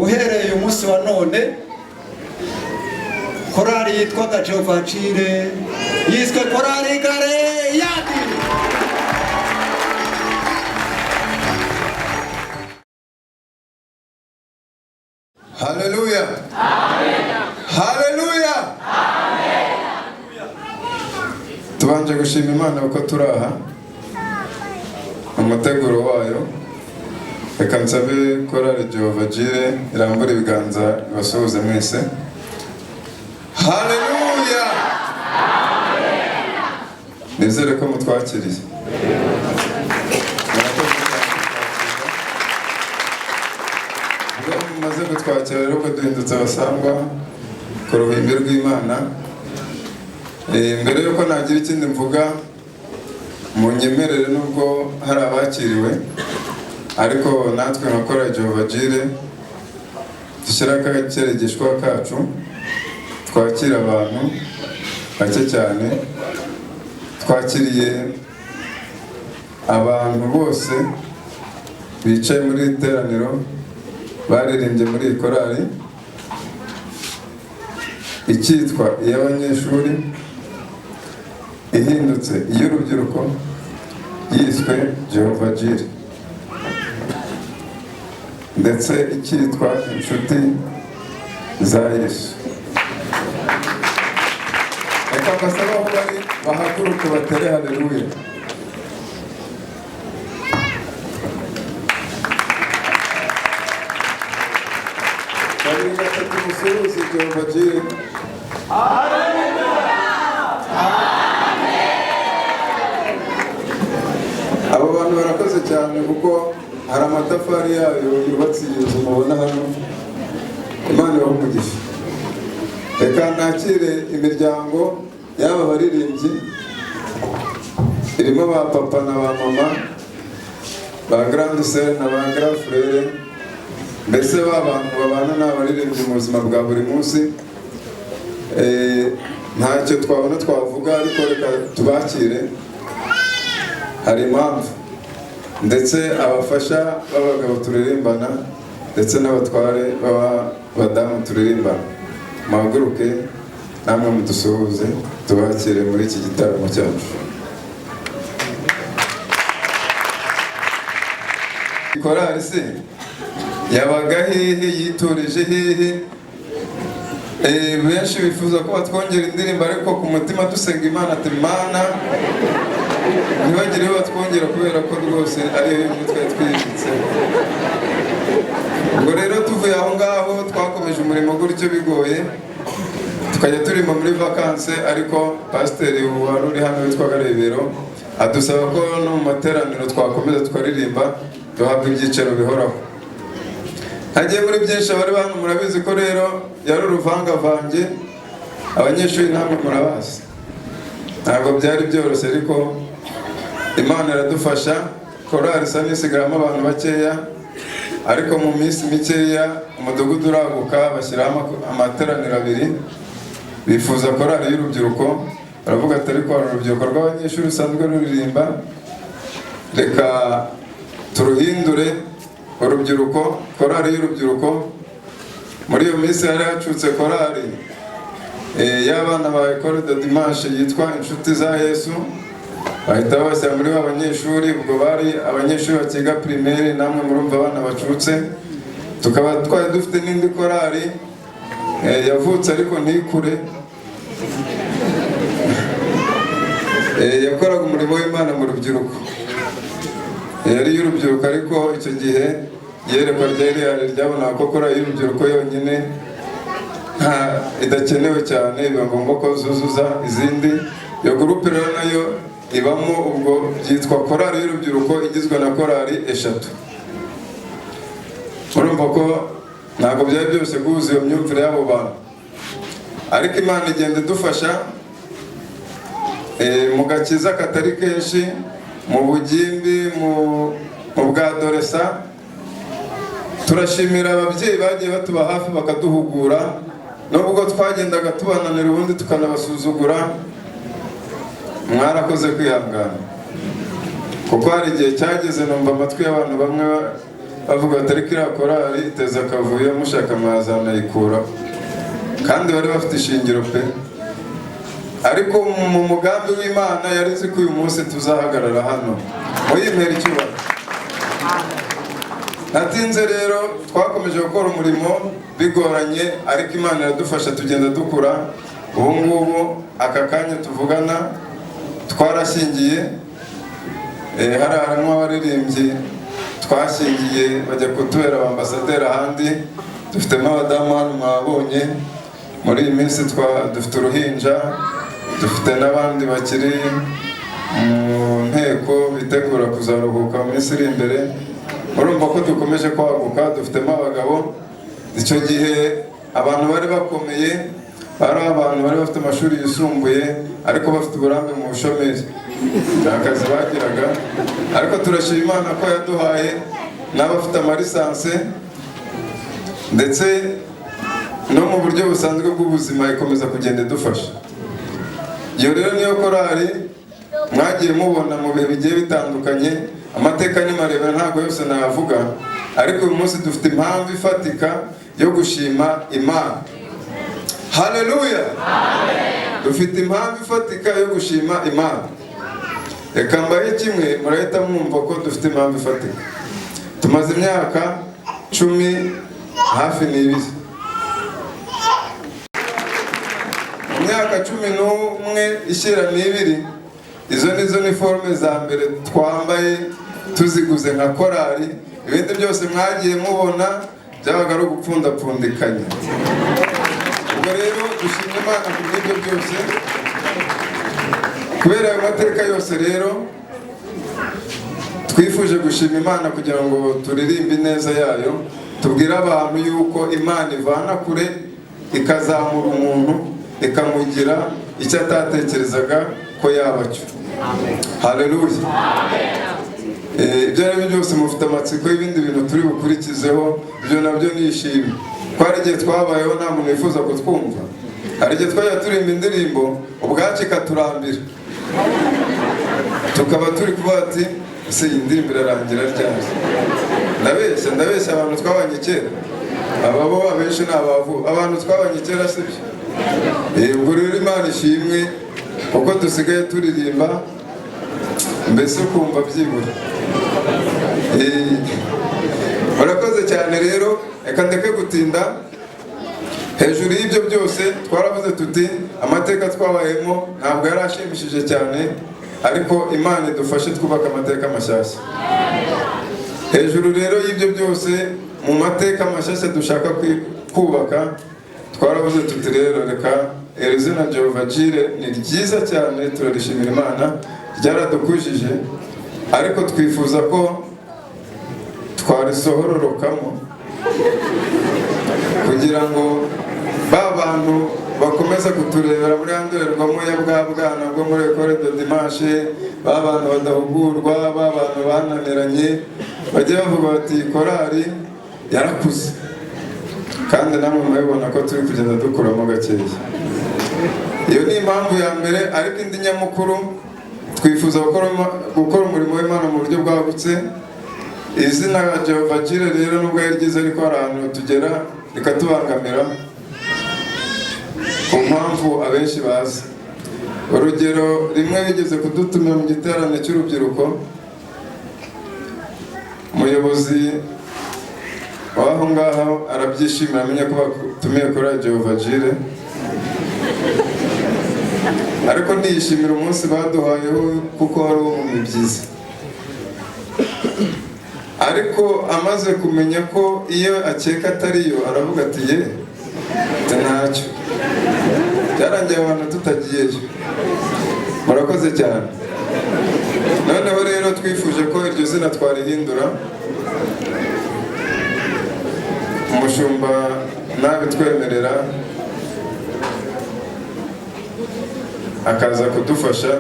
Uhereye uyu munsi wa none, korali yitwaga Jehova Jireh yiswe Korali Galeyadi. Haleluya! Haleluya! Tubanje gushima Imana kuko turi aha, umuteguro wayo. Reka nsabe Korali Jehova Jireh irambura ibiganza ibasuhuze mwese. Haleluya! Nizere ko mutwakiriye. Murakoze cyane kutwakira. Ubwo mumaze kutwakira rero, ubwo duhindutse abasangwa ku ruhimbi rw'Imana. Mbere y'uko nagira ikindi mvuga, munyemerere, nubwo hari abakiriwe, ariko natwe nka Korali Jehova Jireh dushyira akakeregeshwa kacu, twakira abantu bake cyane. Twakiriye abantu bose bicaye muri iri teraniro baririmbye muri iyi korali icyitwa iy'abanyeshuri, ihindutse iy'urubyiruko, yiswe Jehova Jireh, ndetse icyitwa Inshuti za Yesu. Reka mbasaba aho bari bahaguruke batere haleluya. Kabiri, gatatu, musuhuze Jehova Jireh. Abo bantu barakoze cyane, kuko hari amatafari yayo yubatse iyi nzu mubona hano. Imana ibahe umugisha. Reka nakire imiryango y'aba baririmbyi, irimo ba papa na ba mama, ba grande sœur na ba grand frère, mbese ba bantu babana n'abaririmbyi mu buzima bwa buri munsi. Ntacyo twabona twavuga, ariko reka tubakire, hari impamvu. Ndetse abafasha b'abagabo turirimbana, ndetse n'abatware b'abadamu turirimbana, muhaguruke namwe mudusuhuze, tubakire muri iki gitaramo cyacu. Korali se yabaga hehe? Yiturije hehe? Benshi bifuza ko batwongera indirimbo, ariko ku mutima dusenga Imana ati: "Mana, ntibagire batwongera," kubera ko rwose ariyo yonyine twari twibitse. Ubwo rero tuvuye aho ngaho, twakomeje umurimo gutyo bigoye, tukajya turimo muri vacances, ariko pasiteri wari uri hano witwaga Rebero adusaba ko no mu materaniro twakomeza tukaririmba, duhabwa ibyicaro bihoraho. Hagiye muri byinshi, abari hano murabizi ko rero yari uruvangavange. Abanyeshuri ntabwo murabazi, ntabwo byari byoroshye, ariko Imana iradufasha. Korali isa n'isigaramo abantu bakeya, ariko mu minsi mikeya umudugudu uraguka, bashyiraho amateraniro abiri. Bifuza korali y'urubyiruko, baravuga ati: "Ariko hari urubyiruko rw'abanyeshuri rusanzwe ruririmba, reka turuhindure urubyiruko, korali y'urubyiruko." Muri iyo minsi hari hacutse korali y'abana ba École de Dimanche yitwa Inshuti za Yesu, bahita babashyira muri ba banyeshuri. Ubwo bari abanyeshuri bakiga primaire, namwe murumva abana bacutse. Tukaba twari dufite n'indi korali yavutse ariko ntikure, yakoraga umurimo w'Imana mu rubyiruko, yari iy'urubyiruko, ariko icyo gihe iyerekwa ryari rihari ryabonaga ko korali y'urubyiruko yonyine nta idakenewe cyane, biba ngombwa ko zuzuza izindi. Iyo groupe rero nayo ibamo, ubwo byitwa korali y'urubyiruko igizwe na korali eshatu. Urumva ko ntabwo byari byoroshye guhuza iyo myumvire y'abo bantu, ariko Imana igenda idufasha mu gakiza katari kenshi, mu bugimbi, mu bwadolescence. Turashimira ababyeyi bagiye batuba hafi bakaduhugura, nubwo twagendaga tubananira ubundi tukanabasuzugura. Mwarakoze kwihangana, kuko hari igihe cyageze numva amatwi y'abantu bamwe. Bavuga bati ariko iriya korali iteza akavuyo, mushaka mwazanayikuraho. Kandi bari bafite ishingiro pe. Ariko mu mugambi w'Imana yari izi ko uyu munsi tuzahagarara hano. Muyimpera icyubahiro. Natinze rero, twakomeje gukora umurimo bigoranye, ariko Imana iradufasha, tugenda dukura. Ubu ngubu aka kanya tuvugana twarashyingiye. Hari harimo abaririmbyi twashyingiye bajya kutubera abambasaderi ahandi. Dufitemo abadamu hano mwabonye. Muri iyi minsi dufite uruhinja, dufite n'abandi bakiri mu nteko bitegura kuzaruhuka mu minsi iri imbere. Urumva ko dukomeje kwaguka, dufitemo abagabo. Icyo gihe abantu bari bakomeye bari abantu bari bafite amashuri yisumbuye, ariko bafite uburambe mu bushomeri, nta kazi bagiraga. Ariko turashima Imana ko yaduhaye n'abafite amalisanse, ndetse no mu buryo busanzwe bw'ubuzima ikomeza kugenda idufasha. Iyo rero niyo korali mwagiye mubona mu bihe bigiye bitandukanye. Amateka ni maremare, ntabwo yose nayavuga, ariko uyu munsi dufite impamvu ifatika yo gushima Imana. Haleluya! Dufite impamvu ifatika yo gushima Imana. Reka mbahe kimwe, murahita mwumva ko dufite impamvu ifatika. Tumaze imyaka 12. Mu myaka 11 ishyira n'ibiri, izo nizo ni forume za mbere twambaye tuziguze nka korali. Ibindi byose mwagiye mubona byabaga ari ugupfundapfundikanya. Ubwo rero dushimye Imana ku bw'ibyo byose. Kubera ayo mateka yose rero, twifuje gushima Imana kugira ngo turirimbe ineza yayo, tubwire abantu yuko Imana ivana kure ikazamura umuntu, ikamugira icyo atatekerezaga ko yaba cyo. Haleluya! Ibyo ari byo byose, mufite amatsiko y'ibindi bintu turi bukurikizeho. Ibyo nabyo nishimye ko hari igihe twabayeho nta muntu wifuza kutwumva. Hari igihe twajya turirimba indirimbo ubwacu ikaturambira, tukaba turi kuvuga ati ese iyi ndirimbo irarangira ryari? Ndabeshya, ndabeshya? Abantu twabanye kera, aba bo abenshi ni abavu, abantu twabanye kera, sibyo? Ubwo rero Imana ishimwe kuko dusigaye turirimba mbese ukumva byibura. Murakoze cyane rero, reka ndeke gutinda. Hejuru y'ibyo byose, twaravuze tuti amateka twabayemo ntabwo yari ashimishije cyane, ariko Imana idufashe twubaka amateka mashyashya. Hejuru rero y'ibyo byose, mu mateka mashyashya dushaka kubaka, twaravuze tuti rero reka iri zina Jehova Jireh ni ryiza cyane, turarishimira Imana, ryaradukujije, ariko twifuza ko twarisohororokamo kugira ngo ba bantu bakomeza kuturebera muri ya ndorerwamo ya bwa bwana bwo muri Ecole de Dimanche, ba bantu badahugurwa, ba bantu bananiranye, bajye bavuga bati korali yarakuze. Kandi namwe murabibona ko turi kugenda dukuramo gakeya. Iyo ni impamvu ya mbere. Ariko indi nyamukuru, twifuza gukora umurimo w'Imana mu buryo bwagutse. Izina Jehova Jireh rero, nubwo ari ryiza, ariko hari ahantu tugera rikatubangamira ku mpamvu abenshi bazi. Urugero rimwe, bigeze kudutumira mu giterane cy'urubyiruko. Umuyobozi w'aho ngaho arabyishimira, amenya ko batumiye kuri Jehova Jireh, ariko ntiyishimira umunsi baduhayeho kuko wari uwo mu mibyizi. Ariko amaze kumenya ko iyo akeka atariyo, aravuga ati ye ntacyo. Byarangiye abantu tutagiyeyo. Murakoze cyane. Noneho rero twifuje ko iryo zina twarihindura. Umushumba nabitwemerera akaza kudufasha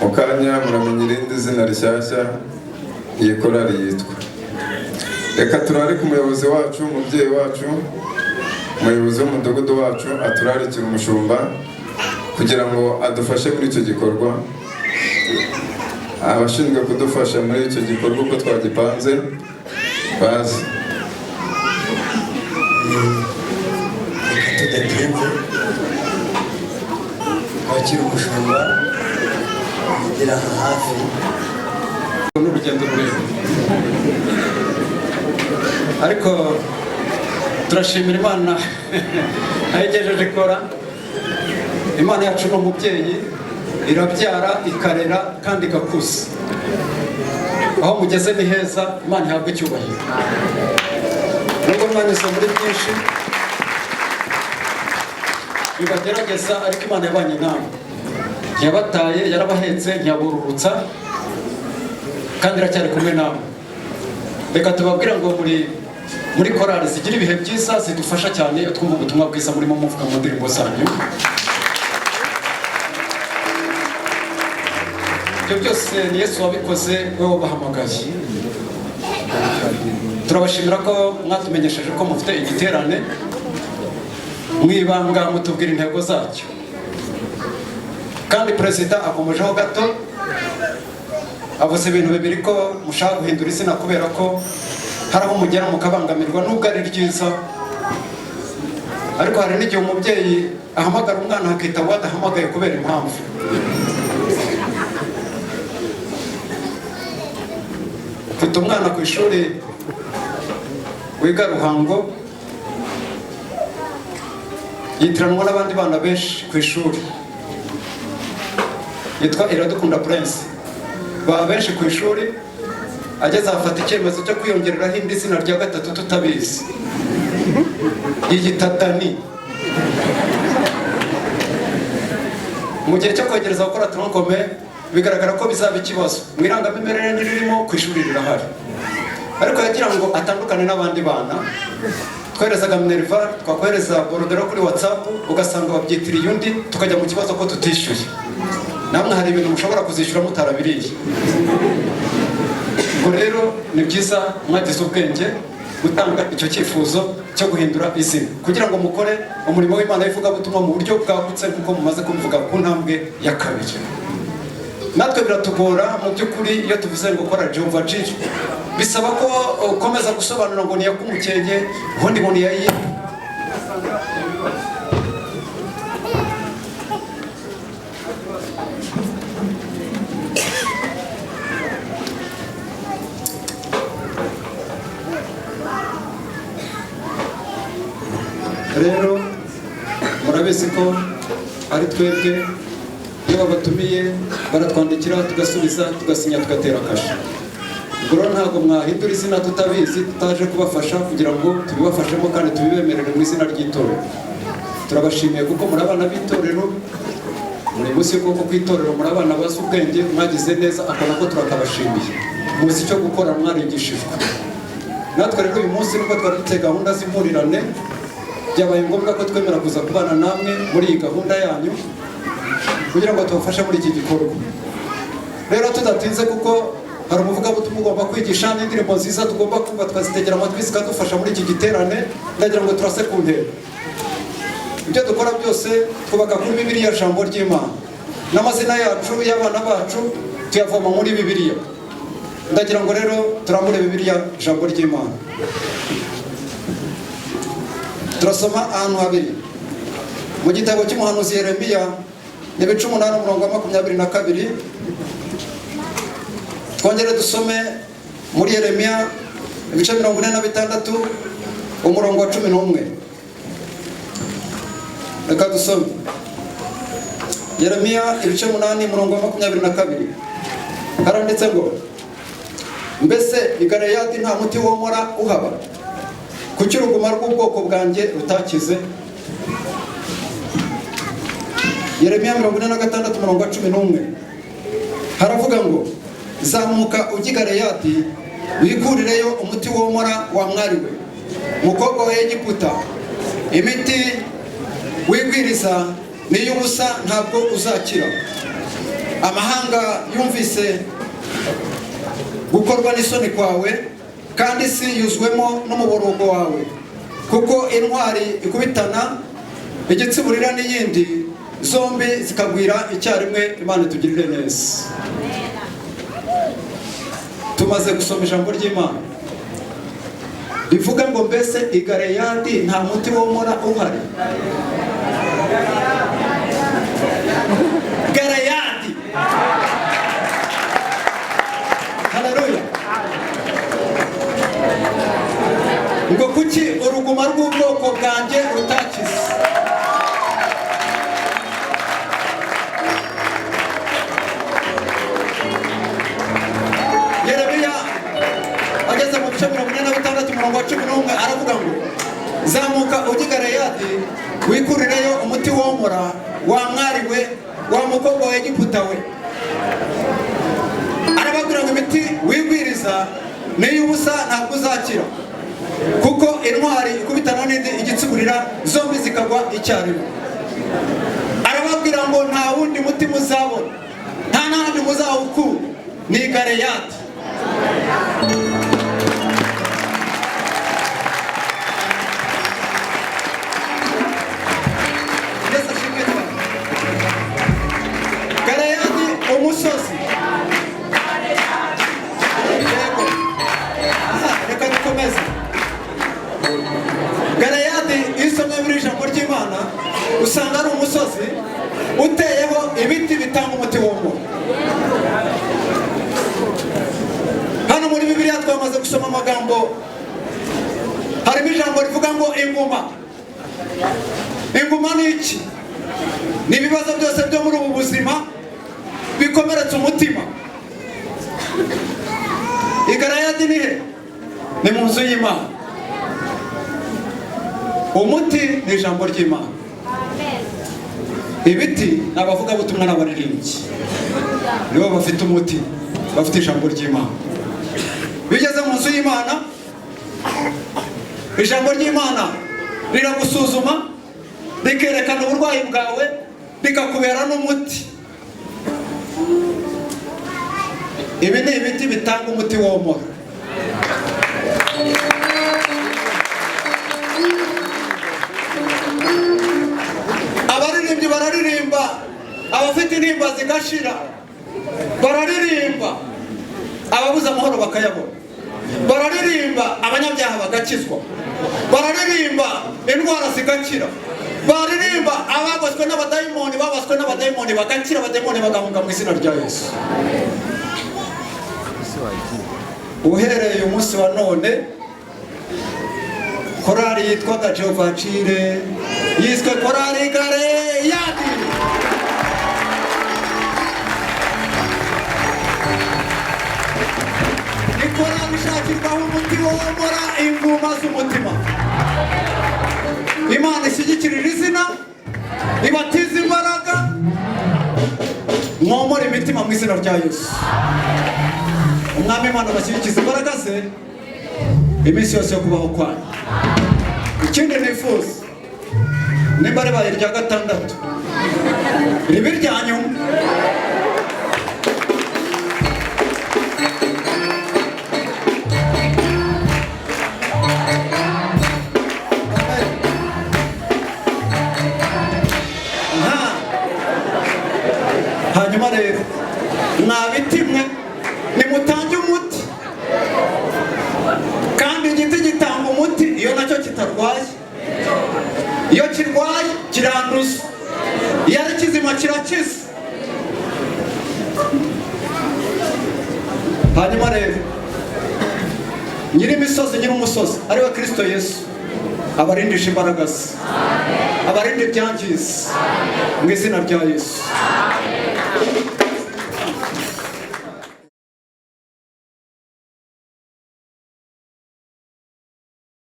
mu kanya, muramenya irindi zina rishyashya iyi korali yitwa. Reka turarike umuyobozi wacu, umubyeyi wacu, umuyobozi w'umudugudu wacu, aturarikire umushumba kugira ngo adufashe muri icyo gikorwa. Abashinzwe kudufasha muri icyo gikorwa uko twagipanze. Bazi. Reka tudatinze twakira umushumba yigira aha hafi. N'urugendo rurerure, ariko turashimira Imana aho igejeje ikora. Imana yacu ni umubyeyi, irabyara, ikarera kandi igakuza. Aho mugeze ni heza, Imana ihabwa icyubahiro. Nubwo mwanyuze muri byinshi bibagerageza, ariko Imana yabanye namwe, ntiyabataye, yarabahetse, ntiyabururutsa, kandi iracyari kumwe namwe. Reka tubabwire ngo muri korali zigira ibihe byiza, zidufasha cyane iyo twumva ubutumwa bwiza murimo muvuga mu ndirimbo zanyu. Ibyo byose ni Yesu wabikoze, we wabahamagaye. Turabashimira ko mwatumenyesheje ko mufite igiterane mu ibanga, mutubwira intego zacyo. Kandi perezida akomejeho gato, avuze ibintu bibiri: ko mushaka guhindura izina kubera ko hari aho mugera mukabangamirwa, nubwo ari ryiza. Ariko hari n'igihe umubyeyi ahamagara umwana hakitaba uwo adahamagaye kubera impamvu. Mfite umwana ku ishuri wiga Ruhango, yitiranwa n'abandi bana benshi ku ishuri, yitwa Iradukunda Prince. Baba benshi ku ishuri, ageze ahafata icyemezo cyo kwiyongereraho indi zina rya gatatu tutabizi, yiyita Dani. Mu gihe cyo kwegereza gukora tronc commun, bigaragara ko bizaba ikibazo. Mu irangamimerere ntiririmo, ku ishuri rirahari, ariko yagira ngo atandukane n'abandi bana. Twoherezaga minerval, twakohereza borudero kuri WhatsApp, ugasanga babyitiriye undi, tukajya mu kibazo ko tutishyuye. Namwe hari ibintu mushobora kuzishyura mutarabiriye. Ubwo rero ni byiza, mwagize ubwenge gutanga icyo cyifuzo cyo guhindura izina kugira ngo mukore umurimo w'Imana w'ivugabutumwa mu buryo bwagutse, nk'uko mumaze kubivuga ku ntambwe ya kabiri. Natwe biratugora mu by'ukuri iyo tuvuze ngo gukora Jehova Jireh, bisaba ko ukomeza gusobanura ngo ni iyakumukenge, ubundi ngo ni iyayi. Rero murabizi ko ari twebwe, iyo babatumiye baratwandikira, tugasubiza, tugasinya, tugatera kashe. Ubwo rero ntabwo mwahindura izina tutabizi, tutaje kubafasha kugira ngo tubibafashemo kandi tubibemerere mu izina ry'itorero. Turabashimiye kuko muri abana b'itorero, muri munsi y'ukuboko kw'itorero, muri abana bazi ubwenge. Mwagize neza, ako nako turakabashimiye. Muzi icyo gukora, mwarigishijwe. Natwe rero uyu munsi, nubwo twari dufite gahunda z'impurirane, byabaye ngombwa ko twemera kuza kubana namwe muri iyi gahunda yanyu kugira ngo tubafashe muri iki gikorwa. Rero tudatinze, kuko hari umuvugabutumwa ugomba kwigisha n'indirimbo nziza tugomba kumva, tukazitegera amatwi zikadufasha muri iki giterane, ndagira ngo turase ku ntego. Ibyo dukora byose twubaka kuri Bibiliya, jambo ry'Imana. N'amazina yacu y'abana bacu tuyavoma muri Bibiliya. Ndagira ngo rero turambure Bibiliya, ijambo ry'Imana. Turasoma ahantu habiri mu gitabo cy'umuhanuzi Yeremiya, ibice 8, umurongo wa 22. Twongere dusome muri Yeremiya ibice 46, umurongo wa 11. Reka dusome Yeremiya ibice 8, umurongo wa 22. Haranditse ngo: "Mbese i Galeyadi nta muti womora uhaba? Kuki uruguma rw'ubwoko bwanjye rutakize?" Yeremiya 46, umurongo wa 11, haravuga ngo: "Zamuka ujye i Galeyadi, wikurireyo umuti womora, wa mwari we, mukobwa wa Egiputa. Imiti wigwiriza ni iy'ubusa, ntabwo uzakira. Amahanga yumvise gukorwa n'isoni kwawe, kandi isi yuzuwemo n'umuborogo wawe, kuko intwari ikubitana igitsiburira n'iyindi, zombi zikagwira icyarimwe." Imana itugirire neza. Tumaze gusoma ijambo ry'Imana. Rivuga ngo mbese i Galeyadi nta muti womora uhari? Galeyadi. Haleluya. Ngo kuki uruguma rw'ubwoko bwanjye rutakize? Yeremiya ageze mu bice 46 umurongo wa 11 aravuga ngo zamuka ujye i Galeyadi wikurireyo umuti womora wa mwari we, wa mukobwa wa Egiputa we. Arababwira ngo imiti wigwiriza ni iy'ubusa, ntabwo uzakira, kuko intwari ikubitana n'indi igitsigurira, zombi zikagwa icyarimwe. Arababwira ngo nta wundi muti muzabona, nta n'ahandi muzawukura, ni i Galeyadi. Yesu ashimwe cyane. Galeyadi umusozi. Yego. Aha, reka dukomeze. Galeyadi iyo usomye muri ijambo ry'Imana usanga ari umusozi uteyeho ibiti bitanga umuti w'umuntu. Hano muri Bibiliya twamaze gusoma amagambo, harimo ijambo rivuga ngo inguma. Inguma ni iki? Ni ibibazo byose byo muri ubu buzima bikomeretsa umutima. I Galeyadi ni he? Ni mu nzu y'Imana. Umuti ni ijambo ry'Imana. Ibiti ni abavugabutumwa n'abaririmbyi, nibo bafite umuti, bafite ijambo ry'Imana. Iyo ugeze mu nzu y'Imana, ijambo ry'Imana riragusuzuma, rikerekana uburwayi bwawe, rikakubera n'umuti. Ibi ni ibiti bitanga umuti womora. Abaririmbyi bararirimba, abafite intimba zigashira bararirimba, ababuze amahoro bakayabona, bararirimba abanyabyaha bagakizwa, bararirimba indwara zigakira, baririmba abagoswe n'abadayimoni, babaswe n'abadayimoni bagakira, abadayimoni bagahunga mu izina rya Yesu. Uhereye umunsi wa none, korali yitwaga Jehova Jireh yiswe korali Galeyadi. Ni korali ishakirwaho umuti womora inguma z'umutima. Imana ishyigikirira izina, ibatiza imbaraga, mwomora imitima mu izina rya Yesu. Umwami Imana abashyigikiza imbaraga ze iminsi yose yo kubaho kwanyu. Ikindi nifuza, nimba ribaye irya gatandatu, ribe irya nyuma. Hanyuma rero mwa biti mwe, nimutange umuti, kandi igiti gitanga umuti iyo nacyo kitarwaye. Iyo kirwaye kiranduza, iyo ari kizima kirakiza. Hanyuma rero nyir'imisozi, nyir'umusozi ariwe Kristo Yesu, abarindisha imbaraga ze, abarinde ibyangiza mu izina rya Yesu.